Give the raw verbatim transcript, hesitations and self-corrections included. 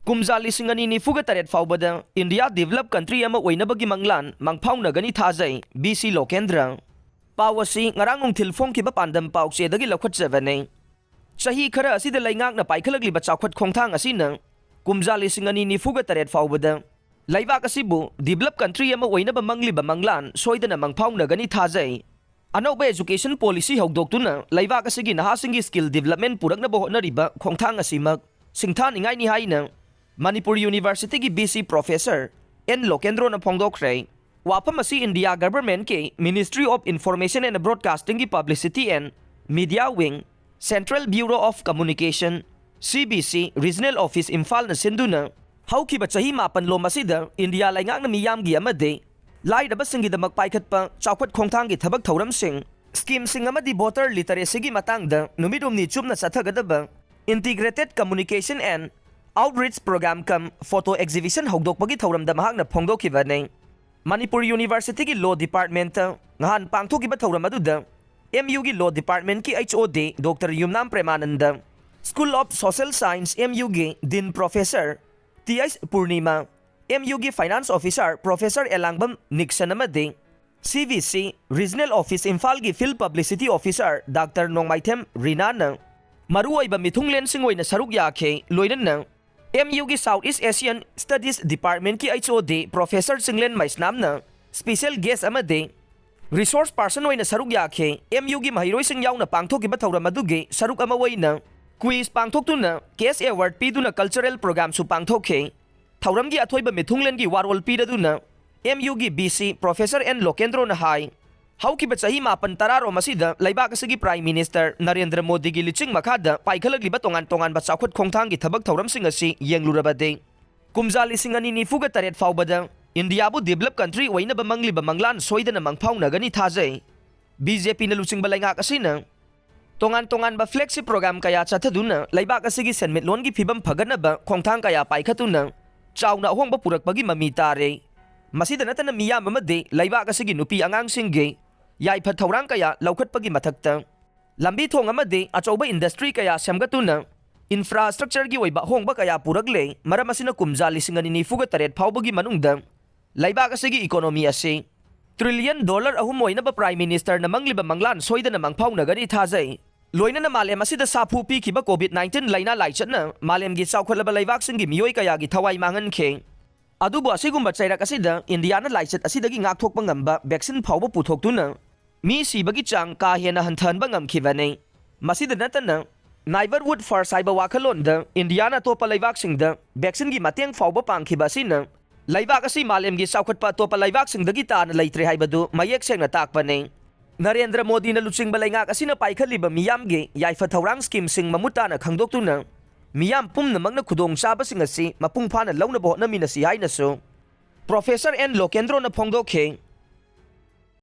ꯀꯨꯝꯖꯥ ꯂꯤꯁꯤꯡ ꯑꯅꯤ ꯅꯤꯐꯨꯒ ꯇꯔꯦꯠ ꯐꯥꯎꯕꯗ ꯏꯟꯗꯤꯌꯥ developed country ꯑꯃ ꯑꯣꯏꯅꯕꯒꯤ ꯃꯪꯂꯥꯟ ꯃꯪꯐꯥꯎꯅꯒꯅꯤ ꯊꯥꯖꯩ, ꯕꯤ ꯁꯤ ꯂꯣꯀꯦꯟꯗ꯭ꯔ꯫ ꯄꯥꯎ ꯑꯁꯤ ꯉꯔꯥꯡ ꯅꯨꯡꯊꯤꯜ ꯐꯣꯡꯈꯤꯕ ꯄꯥꯟꯗꯝ ꯄꯥꯎꯆꯦꯗꯒꯤ ꯂꯧꯈꯠꯆꯕꯅꯤ꯫ ꯆꯍꯤ ꯈꯔ ꯑꯁꯤꯗ ꯂꯩꯉꯥꯛꯅ ꯄꯥꯏꯈꯠꯂꯛꯂꯤꯕ ꯆꯥꯎꯈꯠ ꯈꯣꯡꯊꯥꯡ ꯑꯁꯤꯅ ꯀꯨꯝꯖꯥ ꯂꯤꯁꯤꯡ ꯑꯅꯤ ꯅꯤꯐꯨꯒ ꯇꯔꯦꯠ ꯐꯥꯎꯕꯗ ꯂꯩꯕꯥꯛ ꯑꯁꯤꯕꯨ developed country ꯑꯃ ꯑꯣꯏꯅꯕ ꯃꯪꯂꯤꯕ ꯃꯪꯂꯥꯟ ꯁꯣꯏꯗꯅ ꯃꯪꯐꯥꯎꯅꯒꯅꯤ ꯊꯥꯖꯩ꯫ ꯑꯅꯧꯕ education policy ꯍꯧꯗꯣꯛꯇꯨꯅ ꯂꯩꯕꯥꯛ ꯑꯁꯤꯒꯤ ꯅꯍꯥꯁꯤꯡꯒꯤ skill development ꯄꯨꯔꯛꯅꯕ ꯍꯣꯠꯅꯔꯤꯕ ꯈꯣꯡꯊꯥꯡ ꯑꯁꯤꯃꯛ ꯁꯤꯡꯊꯥꯅꯤꯡꯉꯥꯏꯅꯤ ꯍꯥꯏꯅ ꯃꯅꯤꯄꯨꯔ Universityꯒꯤ ꯕꯤ ꯁꯤ professor ꯑꯦꯟ ꯂꯣꯀꯦꯟꯗ꯭ꯔꯣꯅ ꯐꯣꯡꯗꯣꯛꯈ꯭ꯔꯦ꯫ ꯋꯥꯐꯝ ꯑꯁꯤ ꯏꯟꯗꯤꯌꯥ governmentꯀꯤ Ministry of Information and Broadcastingꯒꯤ Publicity and Media Wing, Central Bureau of Communication, C B C, Regional Office ꯏꯝꯐꯥꯜꯅ ꯁꯤꯟꯗꯨꯅ ꯍꯧꯈꯤꯕ ꯆꯍꯤ ꯃꯥꯄꯟ ꯂꯣꯝ ꯑꯁꯤꯗ ꯏꯟꯗꯤꯌꯥ ꯂꯩꯉꯥꯛꯅ ꯃꯤꯌꯥꯝꯒꯤ ꯑꯃꯗꯤ ꯂꯥꯏꯔꯕꯁꯤꯡꯒꯤꯗꯃꯛ ꯄꯥꯏꯈꯠꯄ ꯆꯥꯎꯈꯠ ꯈꯣꯡꯊꯥꯡꯒꯤ ꯊꯕꯛ ꯊꯧꯔꯝꯁꯤꯡ, schemeꯁꯤꯡ ꯑꯃꯗꯤ voter literacyꯒꯤ ꯃꯇꯥꯡꯗ ꯅꯨꯃꯤꯠ ꯍꯨꯝꯅꯤ ꯆꯨꯞꯅ ꯆꯠꯊꯒꯗꯕ Integrated Communication and Outreach Program cum Photo Exhibition ꯍꯧꯗꯣꯛꯄꯒꯤ ꯊꯧꯔꯝꯗ ꯃꯍꯥꯛꯅ ꯐꯣꯡꯗꯣꯛꯈꯤꯕꯅꯤ꯫ ꯃꯅꯤꯄꯨꯔ Universityꯒꯤ Law Departmentꯇ ꯉꯍꯥꯟ ꯄꯥꯡꯊꯣꯛꯈꯤꯕ ꯊꯧꯔꯝ ꯑꯗꯨꯗ M Uꯒꯤ Law Departmentꯀꯤ H O D Doctor Yumnam Premananda, School of Social Science M Uꯒꯤ Dean Professor T H Purnima, M Uꯒꯤ Finance Officer Professor Elangbam Nixon ꯑꯃꯗꯤ C B C Regional Office ꯏꯝꯐꯥꯜꯒꯤ Field Publicity Officer Doctor ꯅꯣꯡꯃꯥꯏꯊꯦꯝ ꯔꯤꯅꯥꯅ ꯃꯔꯨꯑꯣꯏꯕ ꯃꯤꯊꯨꯡꯂꯦꯟꯁꯤꯡ ꯑꯣꯏꯅ ꯁꯔꯨꯛ ꯌꯥꯈꯤ꯫ ꯂꯣꯏꯅꯅ M Uꯒꯤ South East Asian Studies Departmentꯀꯤ H O D Professor Chinglen ꯃꯩꯁꯅꯥꯝꯅ special guest ꯑꯃꯗꯤ resource person ꯑꯣꯏꯅ ꯁꯔꯨꯛ ꯌꯥꯈꯤ꯫ M Uꯒꯤ ꯃꯍꯩꯔꯣꯏꯁꯤꯡ ꯌꯥꯎꯅ ꯄꯥꯡꯊꯣꯛꯈꯤꯕ ꯊꯧꯔꯝ ꯑꯗꯨꯒꯤ ꯁꯔꯨꯛ ꯑꯃ ꯑꯣꯏꯅ quiz ꯄꯥꯡꯊꯣꯛꯇꯨꯅ cash award ꯄꯤꯗꯨꯅ cultural programꯁꯨ ꯄꯥꯡꯊꯣꯛꯈꯤ꯫ ꯊꯧꯔꯝꯒꯤ ꯑꯊꯣꯏꯕ ꯃꯤꯊꯨꯡꯂꯦꯟꯒꯤ ꯋꯥꯔꯣꯜ ꯄꯤꯔꯗꯨꯅ M Uꯒꯤ B C Professor ꯑꯦꯟ ꯂꯣꯀꯦꯟꯗ꯭ꯔꯣꯅ ꯍꯥꯏ, ꯍꯧꯈꯤꯕ ꯆꯍꯤ ꯃꯥꯄꯟ ꯇꯔꯥꯔꯣꯝ ꯑꯁꯤꯗ ꯂꯩꯕꯥꯛ ꯑꯁꯤꯒꯤ Prime Minister ꯅꯔꯦꯟꯗ꯭ꯔ ꯃꯣꯗꯤꯒꯤ ꯂꯤꯆꯤꯡ ꯃꯈꯥꯗ ꯄꯥꯏꯈꯠꯂꯛꯂꯤꯕ ꯇꯣꯉꯥꯟ ꯇꯣꯉꯥꯟꯕ ꯆꯥꯎꯈꯠ ꯈꯣꯡꯊꯥꯡꯒꯤ ꯊꯕꯛ ꯊꯧꯔꯝꯁꯤꯡ ꯑꯁꯤ ꯌꯦꯡꯂꯨꯔꯕꯗꯤ, ꯀꯨꯝꯖꯥ ꯂꯤꯁꯤꯡ ꯑꯅꯤ ꯅꯤꯐꯨꯒ ꯇꯔꯦꯠ ꯐꯥꯎꯕꯗ ꯏꯟꯗꯤꯌꯥꯕꯨ developed country ꯑꯣꯏꯅꯕ ꯃꯪꯂꯤꯕ ꯃꯪꯂꯥꯟ ꯁꯣꯏꯗꯅ ꯃꯪꯐꯥꯎꯅꯒꯅꯤ ꯊꯥꯖꯩ꯫ B J Pꯅ ꯂꯨꯆꯤꯡꯕ ꯂꯩꯉꯥꯛ ꯑꯁꯤꯅ ꯇꯣꯉꯥꯟ ꯇꯣꯉꯥꯟꯕ flagship program ꯀꯌꯥ ꯆꯠꯊꯗꯨꯅ ꯂꯩꯕꯥꯛ ꯑꯁꯤꯒꯤ ꯁꯦꯟꯃꯤꯠꯂꯣꯟꯒꯤ ꯐꯤꯕꯝ ꯐꯒꯠꯅꯕ ꯈꯣꯡꯊꯥꯡ ꯀꯌꯥ ꯄꯥꯏꯈꯠꯇꯨꯅ ꯆꯥꯎꯅ ꯑꯍꯣꯡꯕ ꯄꯨꯔꯛꯄꯒꯤ ꯃꯃꯤ ꯇꯥꯔꯦ꯫ ꯃꯁꯤꯗ ꯅꯠꯇꯅ ꯃꯤꯌꯥꯝ ꯑꯃꯗꯤ ꯂꯩꯕꯥꯛ ꯑꯁꯤꯒꯤ ꯅꯨꯄꯤ ꯑꯉꯥꯡꯁꯤꯡꯒꯤ ꯌꯥꯏꯐ ꯊꯧꯔꯥꯡ ꯀꯌꯥ ꯂꯧꯈꯠꯄꯒꯤ ꯃꯊꯛꯇ ꯂꯝꯕꯤ ꯊꯣꯡ ꯑꯃꯗꯤ ꯑꯆꯧꯕ industry ꯀꯌꯥ ꯁꯦꯝꯒꯠꯇꯨꯅ ꯏꯟꯐ꯭ꯔꯥꯁ꯭ꯇ꯭ꯔꯛꯆꯔꯒꯤ ꯑꯣꯏꯕ ꯑꯍꯣꯡꯕ ꯀꯌꯥ ꯄꯨꯔꯛꯂꯦ꯫ ꯃꯔꯝ ꯑꯁꯤꯅ ꯀꯨꯝꯖꯥ ꯂꯤꯁꯤꯡ ꯑꯅꯤ ꯅꯤꯐꯨꯒ ꯇꯔꯦꯠ ꯐꯥꯎꯕꯒꯤ ꯃꯅꯨꯡꯗ ꯂꯩꯕꯥꯛ ꯑꯁꯤꯒꯤ ꯏꯀꯣꯅꯣꯃꯤ ꯑꯁꯤ ꯇ꯭ꯔꯤꯂꯤꯌꯟ ꯗꯣꯂꯔ ꯑꯍꯨꯝ ꯑꯣꯏꯅꯕ ꯄ꯭ꯔꯥꯏꯝ ꯃꯤꯅꯤꯁꯇꯔꯅ ꯃꯪꯂꯤꯕ ꯃꯪꯂꯥꯟ ꯁꯣꯏꯗꯅ ꯃꯪꯐꯥꯎꯅꯒꯅꯤ ꯊꯥꯖꯩ꯫ ꯂꯣꯏꯅꯅ ꯃꯥꯂꯦꯝ ꯑꯁꯤꯗ ꯁꯥꯐꯨ ꯄꯤꯈꯤꯕ ꯀꯣꯚꯤꯗ ꯅꯥꯏꯟꯇꯤꯟ ꯂꯥꯏꯅꯥ ꯂꯥꯏꯆꯠꯅ ꯃꯥꯂꯦꯝꯒꯤ ꯆꯥꯎꯈꯠꯂꯕ ꯂꯩꯕꯥꯛꯁꯤꯡꯒꯤ ꯃꯤꯑꯣꯏ ꯀꯌꯥꯒꯤ ꯊꯋꯥꯏ ꯃꯥꯡꯍꯟꯈꯤ꯫ ꯑꯗꯨꯕꯨ ꯑꯁꯤꯒꯨꯝꯕ ꯆꯩꯔꯛ ꯑꯁꯤꯗ ꯏꯟꯗꯤꯌꯥꯅ ꯂꯥꯏꯆꯠ ꯑꯁꯤꯗꯒꯤ ꯉꯥꯛꯊꯣꯛꯄ ꯉꯝꯕ ꯚꯦꯛꯁꯤꯟ ꯐꯥꯎꯕ ꯄꯨꯊꯣꯛꯇꯨꯅ ꯃꯤ ꯁꯤꯕꯒꯤ ꯆꯥꯡ ꯀꯥ ꯍꯦꯟꯅ ꯍꯟꯊꯍꯟꯕ ꯉꯝꯈꯤꯕꯅꯤ꯫ ꯃꯁꯤꯗ ꯅꯠꯇꯅ, ꯅꯥꯏꯕꯔꯍꯨꯗ ꯐꯔꯁ ꯍꯥꯏꯕ ꯋꯥꯈꯜꯂꯣꯟꯗ ꯏꯟꯗꯤꯌꯥꯅ ꯑꯇꯣꯞꯄ ꯂꯩꯕꯥꯛꯁꯤꯡꯗ ꯚꯦꯛꯁꯤꯟꯒꯤ ꯃꯇꯦꯡ ꯐꯥꯎꯕ ꯄꯥꯡꯈꯤꯕ ꯑꯁꯤꯅ ꯂꯩꯕꯥꯛ ꯑꯁꯤ ꯃꯥꯂꯦꯝꯒꯤ ꯆꯥꯎꯈꯠꯄ ꯑꯇꯣꯞꯄ ꯂꯩꯕꯥꯛꯁꯤꯡꯗꯒꯤ ꯇꯥꯅ ꯂꯩꯇ꯭ꯔꯦ ꯍꯥꯏꯕꯗꯨ ꯃꯌꯦꯛ ꯁꯦꯡꯅ ꯇꯥꯛꯄꯅꯤ꯫ ꯅꯔꯦꯟꯗ꯭ꯔ ꯃꯣꯗꯤꯅ ꯂꯨꯆꯤꯡꯕ ꯂꯩꯉꯥꯛ ꯑꯁꯤꯅ ꯄꯥꯏꯈꯠꯂꯤꯕ ꯃꯤꯌꯥꯝꯒꯤ ꯌꯥꯏꯐ ꯊꯧꯔꯥꯡ ꯁ꯭ꯀꯤꯝꯁꯤꯡ ꯃꯃꯨꯠ ꯇꯥꯅ ꯈꯪꯗꯣꯛꯇꯨꯅ ꯃꯤꯌꯥꯝ ꯄꯨꯝꯅꯃꯛꯅ ꯈꯨꯗꯣꯡꯆꯥꯕꯁꯤꯡ ꯑꯁꯤ ꯃꯄꯨꯡ ꯐꯥꯅ ꯂꯧꯅꯕ ꯍꯣꯠꯅꯃꯤꯟꯅꯁꯤ ꯍꯥꯏꯅꯁꯨ ꯄ꯭ꯔꯣꯐꯦꯁꯔ ꯑꯦꯟ ꯂꯣꯀꯦꯟꯗ꯭ꯔꯣꯅ ꯐꯣꯡꯗꯣꯛꯈꯤ꯫